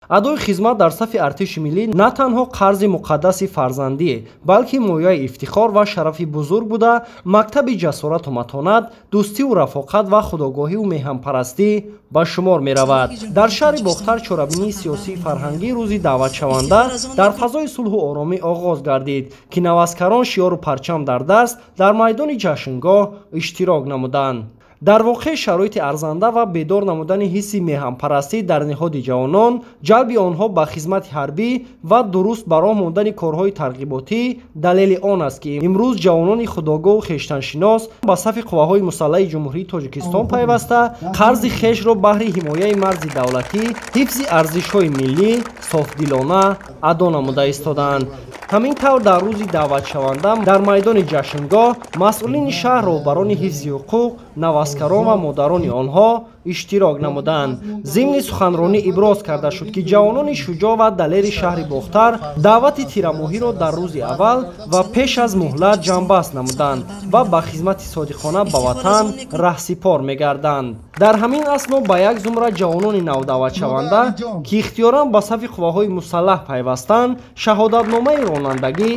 Адои хизмат дар сафи артиши миллӣ на танҳо қарзи муқаддаси фарзандӣ, балки мояи ифтихор ва шарафи бузург буда, мактаби ҷасорату матонат, дӯстиву рафоқат ва худогоҳиву меҳанпарастӣ ба шумор меравад. Дар шаҳри Бохтар чорабинии сиёсии фарҳангӣ рӯзи даъватшаванда дар фазои сулҳу оромӣ оғоз гардид, ки наваскарон шиёру парчам дар даст дар майдони ҷашнгоҳ иштирок намуданд. Дар воқеъ, шароити арзанда ва бедор намудани ҳисси меҳанпарастӣ дар ниҳоди ҷавонон, ҷалби онҳо ба хизмати ҳарбӣ ва дуруст ба роҳ мондани корҳои тарғиботӣ далели он аст, ки имрӯз ҷавонони худогоҳу хештаншинос ба сафи қувваҳои мусаллаҳи Ҷумҳурии Тоҷикистон пайваста, қарзи хешро баҳри ҳимояи марзи давлатӣ, ҳифзи арзишҳои миллӣ софдилона адо намуда истодаанд. Ҳамин тавр, дар рӯзи даъватшаванда дар майдони ҷашнгоҳ масъулини шаҳр, роҳбарони ҳифзи ҳуқуқ, наваскарон ва модарони онҳо иштирок намуданд. Зимни суханронӣ иброз карда шуд, ки ҷавонони шуҷоъ ва далери шаҳри Бохтар даъвати тирамоҳиро дар рӯзи аввал ва пеш аз муҳлат ҷамъбаст намуданд ва ба хизмати содиқона ба ватан раҳсипор мегарданд. Дар ҳамин асно ба як зумра ҷавонони навдаъватшаванда, ки ихтиёран ба сафи қувваҳои мусаллаҳ пайвастанд, шаҳодатномаи ронандагӣ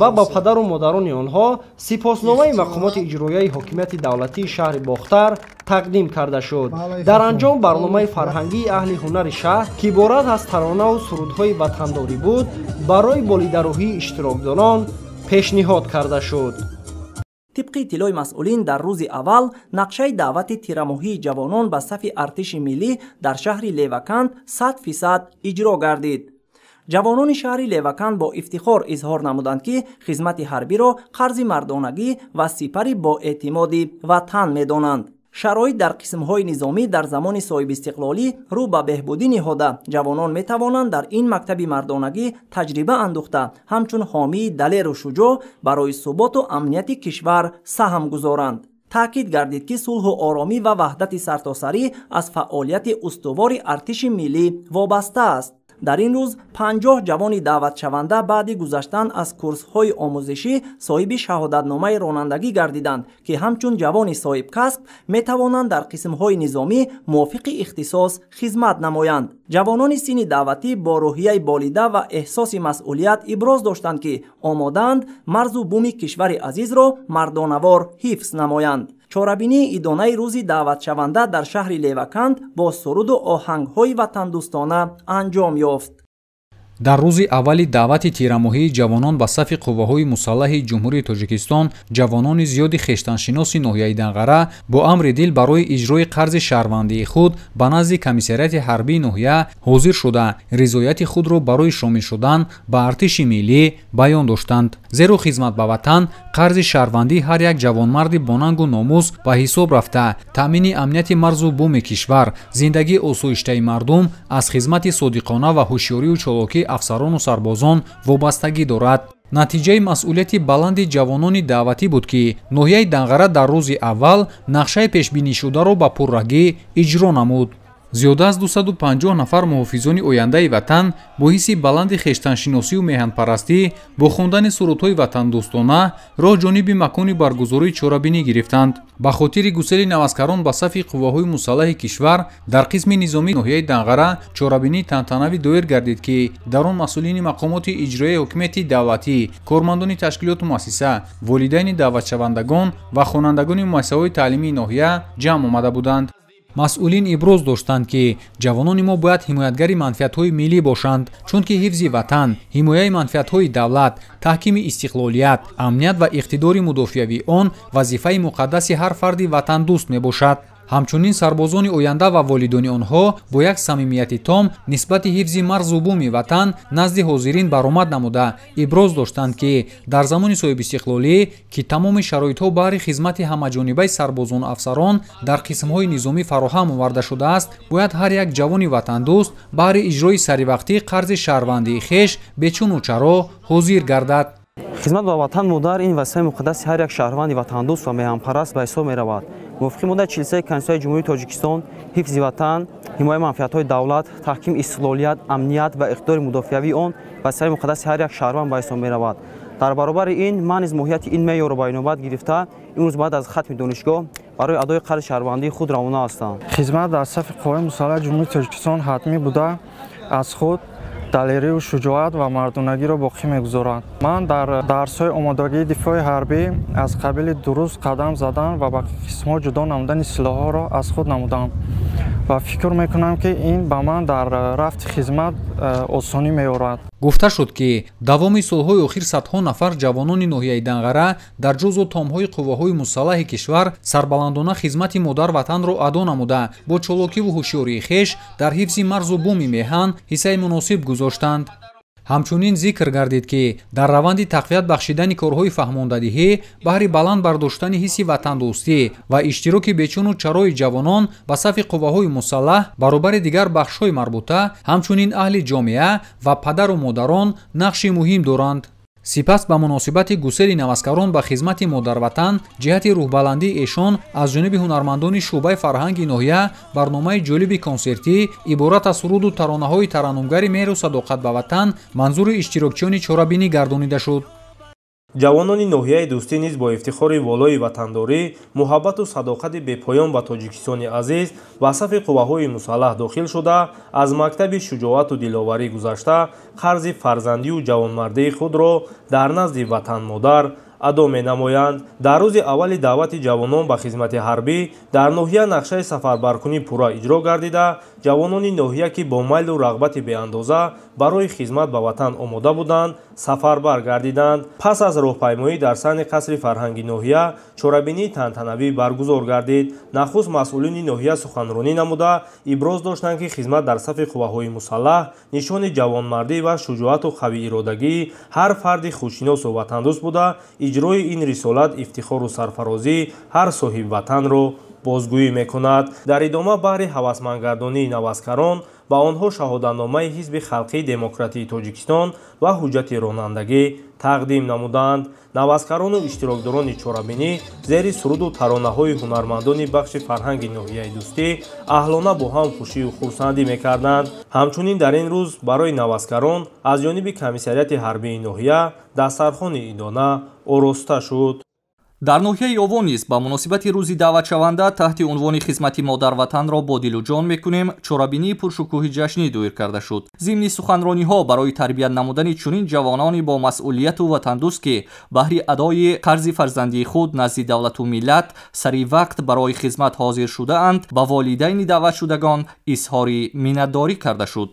ва ба падару модарони онҳо сипосномаи мақомоти иҷроияи ҳокимияти давлатии шаҳри Бохтар тақдим карда шуд. Дар анҷом барномаи фарҳангии аҳли ҳунари шаҳр, ки иборат аз таронаву сурудҳои ватандорӣ буд, барои болидарӯҳии иштирокдорон пешниҳод карда шуд. Тибқи иттилои масъулин, дар рӯзи аввал нақшаи даъвати тирамоҳии ҷавонон ба сафи артиши миллӣ дар шаҳри Леваканд 100% иҷро гардид. Ҷавонони шаҳри Леваканд бо ифтихор изҳор намуданд, ки хизмати ҳарбиро қарзи мардонагӣ ва сипари боэътимоди ватан медонанд. Шароит дар қисмҳои низомӣ дар замони соҳибистиқлолӣ рӯ ба беҳбудӣ ниҳода, ҷавонон метавонанд дар ин мактаби мардонагӣ таҷриба андӯхта, ҳамчун ҳомии далеру шуҷоъ барои суботу амнияти кишвар саҳм гузоранд. Таъкид гардид, ки сулҳу оромӣ ва ваҳдати сартосарӣ аз фаъолияти устувори артиши миллӣ вобаста аст. Дар ин рӯз 50 ҷавони даъватшаванда баъди гузаштан аз курсҳои омӯзишӣ соҳиби шаҳодатномаи ронандагӣ гардиданд, ки ҳамчун ҷавони соҳибкасб метавонанд дар қисмҳои низомӣ мувофиқи ихтисос хизмат намоянд. Ҷавонони синни даъватӣ бо рӯҳияи болида ва эҳсоси масъулият иброз доштанд, ки омодаанд марзу буми кишвари азизро мардонавор ҳифз намоянд. Чорабинии идонаи рӯзи даъватшаванда дар шаҳри Леваканд бо суруду оҳангҳои ватандӯстона анҷом ёфт. Дар рӯзи аввали даъвати тирамоҳии ҷавонон ба сафи қувваҳои мусаллаҳи Ҷумҳурии Тоҷикистон ҷавонони зиёди хештаншиноси ноҳияи Данғара бо амри дил барои иҷрои қарзи шаҳрвандии худ ба назди комиссариати ҳарбии ноҳия ҳозир шуда, ризояти худро барои шомил шудан ба артиши миллӣ баён доштанд. Зеро хизмат ба ватан қарзи шаҳрвандии ҳар як ҷавонмарди бонангу номус ба ҳисоб рафта, таъмини амнияти марзу буми кишвар, зиндагии осоиштаи мардум аз хизмати содиқона ва ҳушёрию чолокии афсарону сарбозон вобастагӣ дорад. Натиҷаи масъулияти баланди ҷавонони даъватӣ буд, ки ноҳияи Данғара дар рӯзи аввал нақшаи пешбинишударо ба пуррагӣ иҷро намуд. Зиёда аз 250 нафар муҳофизони ояндаи ватан бо ҳисси баланди хештаншиносию меҳанпарастӣ бо хондани сурудҳои ватандӯстона роҳ ҷониби макони баргузории чорабинӣ гирифтанд. Ба хотири гусели наваскарон ба сафи қувваҳои мусаллаҳи кишвар дар қисми низомии ноҳияи Данғара чорабинии тантанавӣ доир гардид, ки дар он масъулини мақомоти иҷроияи ҳокимияти давлатӣ, кормандони ташкилоту муассиса, волидайни даъватшавандагон ва хонандагони муассисаҳои таълимии ноҳия ҷамъ омада буданд. Масъулин иброз доштанд, ки ҷавонони мо бояд ҳимоятгари манфиатҳои миллӣ бошанд, чунки ҳифзи ватан, ҳимояи манфиатҳои давлат, таҳкими истиқлолият, амният ва иқтидори мудофиавии он вазифаи муқаддаси ҳар фарди ватандӯст мебошад. Ҳамчунин сарбозони оянда ва волидони онҳо бо як самимияти том нисбати ҳифзи марзу буми ватан назди ҳозирин баромад намуда, иброз доштанд, ки дар замони соҳибистиқлолӣ, ки тамоми шароитҳо баҳри хизмати ҳамаҷонибаи сарбозону афсарон дар қисмҳои низомӣ фароҳам оварда шудааст, бояд ҳар як ҷавони ватандӯст баҳри иҷрои саривақтии қарзи шаҳрвандии хеш бечуну чаро ҳозир гардад. Хизмат ба ватан модар ин вазифаи муқаддаси ҳар як шаҳрванди ватандӯст ва меҳанпараст ба ҳисоб меравад. Мувофиқи моддаи 43 Конститутсияи Ҷумҳурии Тоҷикистон, ҳифзи ватан, ҳимояи манфиатҳои давлат, таҳкими истиқлолият, амният ва иқтидори мудофиавии он вазифаи муқаддаси ҳар як шаҳрванд ба ҳисоб меравад. Дар баробари ин ман низ моҳияти ин меъёрро ба инобат гирифта, имрӯз баъд аз хатми донишгоҳ барои адои қарзи шаҳрвандии худ равона ҳастам. Хизмат дар сафи қувваҳои мусаллаҳи Ҷумҳурии Тоҷикистон ҳатмӣ буда, Аз худ далерию шуҷоат ва мардонагиро боқӣ мегузорад. Ман дар дарсҳои омодагии дифои ҳарбӣ аз қабили дуруст қадам задан ва ба қисмҳо ҷудо намудани силоҳҳоро аз худ намудам ва фикр мекунам, ки ин ба ман дар рафти хизмат осонӣ меорад. Гуфта шуд, ки давоми солҳои охир садҳо нафар ҷавонони ноҳияи Данғара дар ҷузъу томҳои қувваҳои мусаллаҳи кишвар сарбаландона хизмати модар-ватанро адо намуда, бо чолокиву ҳушёрии хеш дар ҳифзи марзу буми меҳан ҳиссаи муносиб гузоштанд. Ҳамчунин зикр гардид, ки дар раванди тақвият бахшидани корҳои фаҳмондадиҳӣ баҳри баланд бардоштани ҳисси ватандӯстӣ ва иштироки бечуну чарои ҷавонон ба сафи қувваҳои мусаллаҳ баробари дигар бахшҳои марбута, ҳамчунин аҳли ҷомеа ва падару модарон нақши муҳим доранд. Сипас ба муносибати гусели наваскарон ба хизмати модарватан ҷиҳати рӯҳбаландии эшон аз ҷониби ҳунармандони шӯъбаи фарҳанги ноҳия барномаи ҷолиби консертӣ иборат аз суруду таронаҳои тараннумгари меҳру садоқат ба ватан манзури иштирокчиёни чорабинӣ гардонида шуд. Ҷавонони ноҳияи Дӯстӣ низ бо ифтихори волои ватандорӣ, муҳаббату садоқати бепоён ба Тоҷикистони азиз ба сафи қувваҳои мусаллаҳ дохил шуда, аз мактаби шуҷоату диловарӣ гузашта, қарзи фарзандию ҷавонмардии худро дар назди ватанмодар адо менамоянд. Дар рӯзи аввали даъвати ҷавонон ба хизмати ҳарбӣ дар ноҳия нақшаи сафарбаркунӣ пурра иҷро гардида, ҷавонони ноҳия, ки бо майлу рағбати беандоза барои хизмат ба ватан омода буданд, сафарбар гардиданд. Пас аз роҳпаймоӣ дар саҳни қасри фарҳанги ноҳия чорабинии тантанавӣ баргузор гардид. Нахуст масъулини ноҳия суханронӣ намуда иброз доштанд, ки хизмат дар сафи қувваҳои мусаллаҳ нишони ҷавонмардӣ ва шуҷоату қавииродагии ҳар фарди худшиносу ватандӯст буда, иҷрои ин рисолат ифтихору сарфарозии ҳар соҳибватанро бозгӯӣ мекунад. Дар идома баҳри ҳавасмандгардонии наваскарон ба онҳо шаҳодатномаи Ҳизби халқии демократии Тоҷикистон ва ҳуҷҷати ронандагӣ тақдим намуданд. Наваскарону иштирокдорони чорабинӣ зери суруду таронаҳои ҳунармандони бахши фарҳанги ноҳияи Дӯстӣ аҳлона бо ҳам хушию хурсандӣ мекарданд. Ҳамчунин дар ин рӯз барои наваскарон аз ҷониби комиссариати ҳарбии ноҳия дастархони идона ороста шуд. Дар ноҳияи Овон низ ба муносибати рӯзи даъватшаванда таҳти унвони хизмати модарватанро бо дилу ҷон мекунем чорабинии пуршукӯҳи ҷашнӣ доир карда шуд. Зимни суханрониҳо барои тарбият намудани чунин ҷавонони бо масъулияту ватандӯст, ки баҳри адои қарзи фарзандии худ назди давлату миллат сари вақт барои хизмат ҳозир шудаанд, ба волидайни даъватшудагон изҳори миннатдорӣ карда шуд.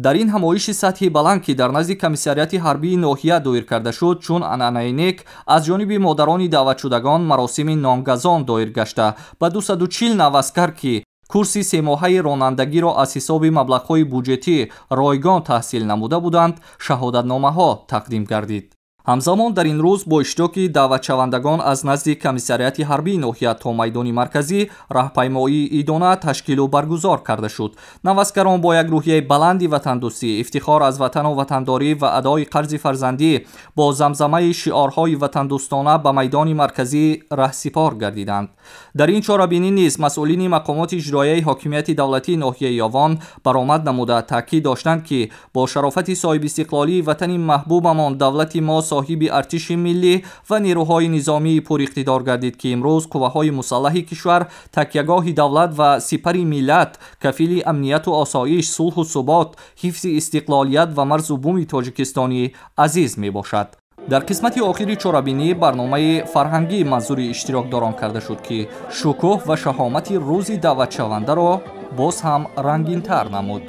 Дар ин ҳамоиши сатҳи баланд, ки дар назди комиссариати ҳарбии ноҳия доир карда шуд, чун анъанаи нек аз ҷониби модарони даъватшудагон маросими нонгазон доир гашта, ба 240 наваскар, ки курси семоҳаи ронандагиро аз ҳисоби маблағҳои буҷетӣ ройгон таҳсил намуда буданд, шаҳодатномаҳо тақдим гардид. Ҳамзамон дар ин рӯз бо иштироки даъватшавандагон аз назди комиссариати ҳарбии ноҳия то майдони марказӣ раҳпаймоии идона ташкилу баргузор карда шуд. Наваскарон бо як рӯҳияи баланди ватандӯстӣ, ифтихор аз ватану ватандорӣ ва адои қарзи фарзандӣ бо замзамаи шиорҳои ватандӯстона ба майдони марказӣ раҳсипор гардиданд. Дар ин чорабинӣ низ масъулини мақомоти иҷроияи ҳокимияти давлатии ноҳияи Ёвон баромад намуда таъкид доштанд, ки бо шарофати соҳибистиқлолии ватани маҳбубамон давлати мо соҳиби артиши миллӣ ва нерӯҳои низомии пуриқтидор гардид, ки имрӯз қувваҳои мусаллаҳи кишвар такягоҳи давлат ва сипари миллат, кафили амнияту осоиш, сулҳу субот, ҳифзи истиқлолият ва марзу буми Тоҷикистони азиз мебошад. Дар қисмати охири чорабинӣ барномаи фарҳангӣ манзури иштирокдорон карда шуд, ки шукӯҳ ва шаҳомати рӯзи даъватшавандаро боз ҳам рангинтар намуд.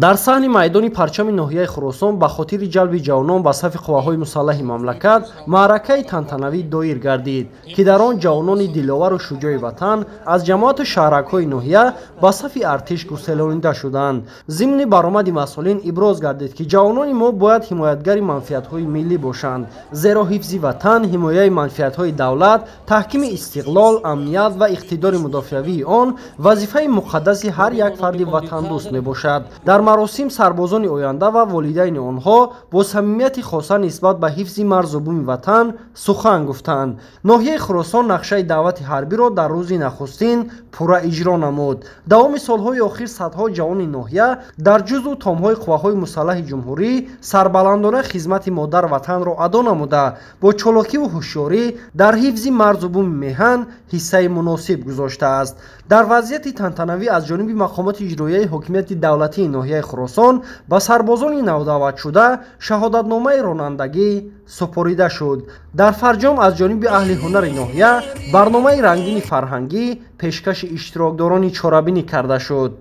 Дар саҳни майдони парчами ноҳияи Хуросон ба хотири ҷалби ҷавонон ба сафи қувваҳои мусаллаҳи мамлакат маъракаи тантанавӣ доир гардид, ки дар он ҷавонони диловару шуҷои ватан аз ҷамоату шаҳракҳои ноҳия ба сафи артиш гуселонида шуданд. Зимни баромади масъулин иброз гардид, ки ҷавонони мо бояд ҳимоятгари манфиатҳои миллӣ бошанд, зеро ҳифзи ватан, ҳимояи манфиатҳои давлат, таҳкими истиқлол, амният ва иқтидори мудофиавии он вазифаи муқаддаси ҳар як фарди ватандӯст мебошад. Дар маросим сарбозони оянда ва волидайни онҳо бо самимияти хоса нисбат ба ҳифзи марзу буми ватан сухан гуфтанд. Ноҳияи Хуросон нақшаи даъвати ҳарбиро дар рӯзи нахустин пурра иҷро намуд. Давоми солҳои охир садҳо ҷавони ноҳия дар ҷузъу томҳои қувваҳои мусаллаҳи ҷумҳурӣ сарбаландона хизмати модар ватанро адо намуда, бо чолокиву ҳушёрӣ дар ҳифзи марзу буми меҳан ҳиссаи муносиб гузоштааст. Дар вазъияти тантанавӣ аз ҷониби мақомоти иҷроияи ҳокимияти давлатии ноҳия ноҳияи Хуросон ба сарбозони навдаъватшуда шаҳодатномаи ронандагӣ супорида шуд. Дар фарҷом аз ҷониби аҳли ҳунари ноҳия барномаи рангини фарҳангӣ пешкаши иштирокдорони чорабинӣ карда шуд.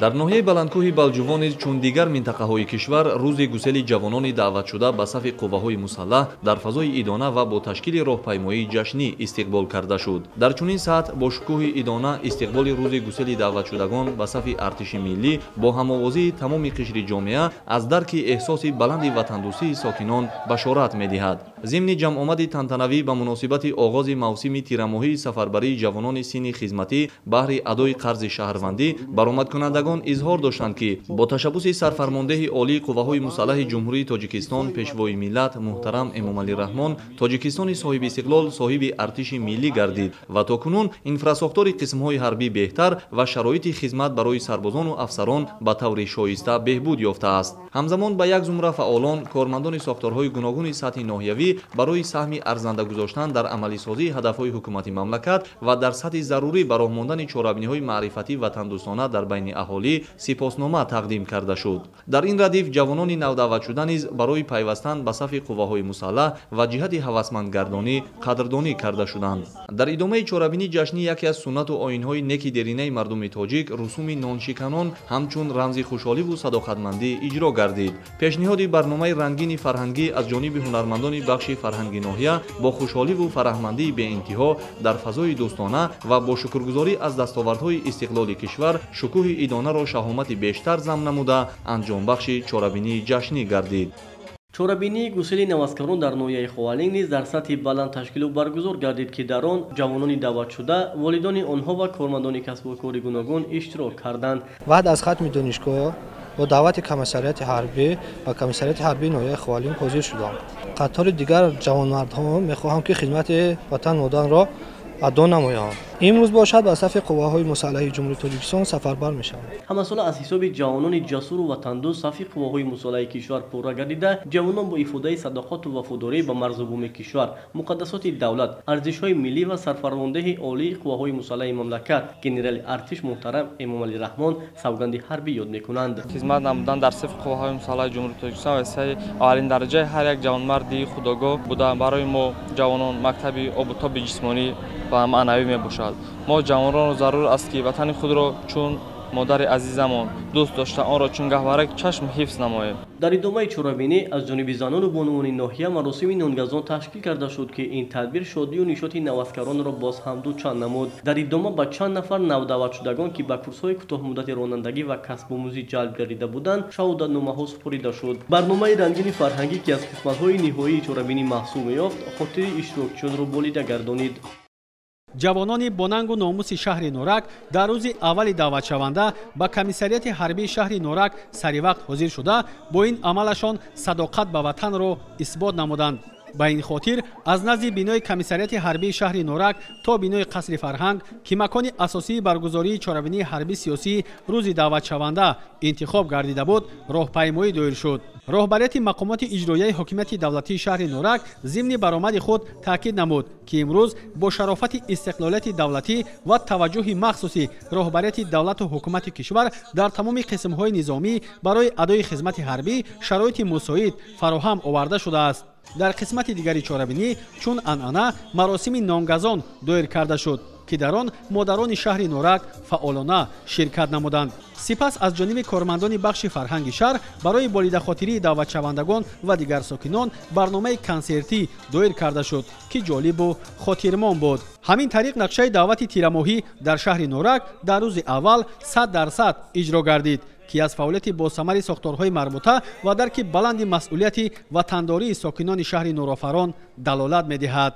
Дар ноҳияи баландкӯҳи Балҷувон низ чун дигар минтақаҳои кишвар рӯзи гусели ҷавонони даъватшуда ба сафи қувваҳои мусаллаҳ дар фазои идона ва бо ташкили роҳпаймоии ҷашнӣ истиқбол карда шуд. Дар чунин сатҳ бо шукӯҳи идона истиқболи рӯзи гусели даъватшудагон ба сафи артиши миллӣ бо ҳамовозии тамоми қишри ҷомеа аз дарки эҳсоси баланди ватандӯстии сокинон башорат медиҳад. Зимни ҷамъомади тантанавӣ ба муносибати оғози мавсими тирамоҳии сафарбарии ҷавонони синни хизматӣ баҳри адои қарзи шаҳрвандӣ баромадкунандагон изҳор доштанд, ки бо ташаббуси сарфармондеҳи олии қувваҳои мусаллаҳи Ҷумҳурии Тоҷикистон пешвои миллат муҳтарам Эмомалӣ Раҳмон Тоҷикистони соҳиби истиқлол соҳиби артиши миллӣ гардид ва то кунун инфрасохтори қисмҳои ҳарбӣ беҳтар ва шароити хизмат барои сарбозону афсарон ба таври шоиста беҳбуд ёфтааст. Ҳамзамон ба як зумра фаъолон, кормандони сохторҳои гуногуни сатҳи ноҳиявӣ барои саҳми арзанда гузоштан дар амалисозии ҳадафҳои ҳукумати мамлакат ва дар сатҳи зарурӣ ба роҳ мондани чорабиниҳои маърифатӣ ватандӯстона дар байни аҳолӣ сипоснома тақдим карда шуд. Дар ин радиф ҷавонони навдаъватшуда низ барои пайвастан ба сафи қувваҳои мусаллаҳ ва ҷиҳати ҳавасмандгардонӣ қадрдонӣ карда шуданд. Дар идомаи чорабинӣ ҷашнӣ яке аз суннату оинҳои неки деринаи мардуми тоҷик русуми ноншиканон ҳамчун рамзи хушҳоливу садоқатмандӣ иҷро гардид. Пешниҳоди барномаи рангини фарҳангӣ аз ҷониби ҳунармандони бахши фарҳанги ноҳия бо хушҳоливу фараҳмандии беинтиҳо дар фазои дӯстона ва бо шукргузорӣ аз дастовардҳои истиқлоли кишвар шукӯҳи идонаро шаҳомати бештар зам намуда анҷомбахши чорабинии ҷашнӣ гардид. Чорабинии гусели наваскарон дар ноҳияи Ховалинг низ дар сатҳи баланд ташкилу баргузор гардид, ки дар он ҷавонони даъватшуда, волидони онҳо ва кормандони касбу кори гуногун иштирок карданд. Баъд аз хатми донишгоҳ бо даъвати комиссариати ҳарбӣ ба комиссариати ҳарбии ноҳияи Ховалинг ҳозир шудам. Қатори дигар ҷавонмардҳо мехоҳам, ки хидмати ватан модарро адо намоям. Имрӯз бошад ба сафи қувваҳои мусаллаҳи Ҷумҳурии Тоҷикистон сафарбар мешавам. Ҳамасола аз ҳисоби ҷавонони ҷасуру ватандӯст сафи қувваҳои мусаллаҳи кишвар пурра гардида, ҷавонон бо ифодаи садоқату вафодорӣ ба марзу буми кишвар, муқаддасоти давлат, арзишҳои миллӣ ва сарфармондеҳи олии қувваҳои мусаллаҳи мамлакат генерали артиш муҳтарам Эмомалӣ Раҳмон савганди ҳарбӣ ёд мекунанд. Хизмат намудан дар сафи қувваҳои мусаллаҳи Ҷумҳурии Тоҷикистон вазифаи аввалин дараҷаи ҳар як ҷавонмарди худогоҳ буда, барои мо ҷавонон мактаби обутоби ҷисмонӣ ва маънавӣ мебошад. Мо ҷавононро зарур аст, ки ватани худро чун модари азизамон дӯст дошта, онро чун гаҳвораи чашм ҳифз намоем. Дар идомаи чорабинӣ аз ҷониби занону бонувони ноҳия маросими нонгазон ташкил карда шуд, ки ин тадбир шодию нишоти наваскаронро боз ҳам дучанд намуд. Дар идома ба чанд нафар навдаъватшудагон, ки ба курсҳои кӯтоҳмуддати ронандагӣ ва касбомӯзӣ ҷалб гардида буданд, шаҳодатномаҳо супорида шуд. Барномаи рангини фарҳангӣ, ки аз қисматҳои ниҳоии чорабинӣ маҳсул меёфт, хотири иштирокчиёнро болида гардонид. Ҷавонони бонангу номуси шаҳри Норак дар рӯзи аввали даъватшаванда ба комиссариати ҳарбии шаҳри Норак саривақт ҳозир шуда, бо ин амалашон садоқат ба ватанро исбот намуданд. Ба ин хотир аз назди бинои комиссариати ҳарбии шаҳри Норак то бинои қасри фарҳанг, ки макони асосии баргузории чорабинии ҳарбӣ сиёсӣ рӯзи даъватшаванда интихоб гардида буд, роҳпаймоӣ доир шуд. Роҳбарияти мақомоти иҷроияи ҳокимияти давлатии шаҳри Норак зимни баромади худ таъкид намуд, ки имрӯз бо шарофати истиқлолияти давлатӣ ва таваҷҷӯҳи махсуси роҳбарияти давлату ҳукумати кишвар дар тамоми қисмҳои низомӣ барои адои хизмати ҳарбӣ шароити мусоид фароҳам оварда шудааст. Дар қисмати дигари чорабинӣ чун анъана маросими нонгазон доир карда шуд, ки дар он модарони шаҳри Норак фаъолона ширкат намуданд. Сипас аз ҷониби кормандони бахши фарҳанги шаҳр барои болидахотирии даъватшавандагон ва дигар сокинон барномаи консертӣ доир карда шуд, ки ҷолибу хотирмон буд. Ҳамин тариқ нақшаи даъвати тирамоҳӣ дар шаҳри Норак дар рӯзи аввал 100% иҷро гардид, ки аз фаъолияти босамари сохторҳои марбута ва дарки баланди масъулияти ватандории сокинони шаҳри Нурофарон далолат медиҳад.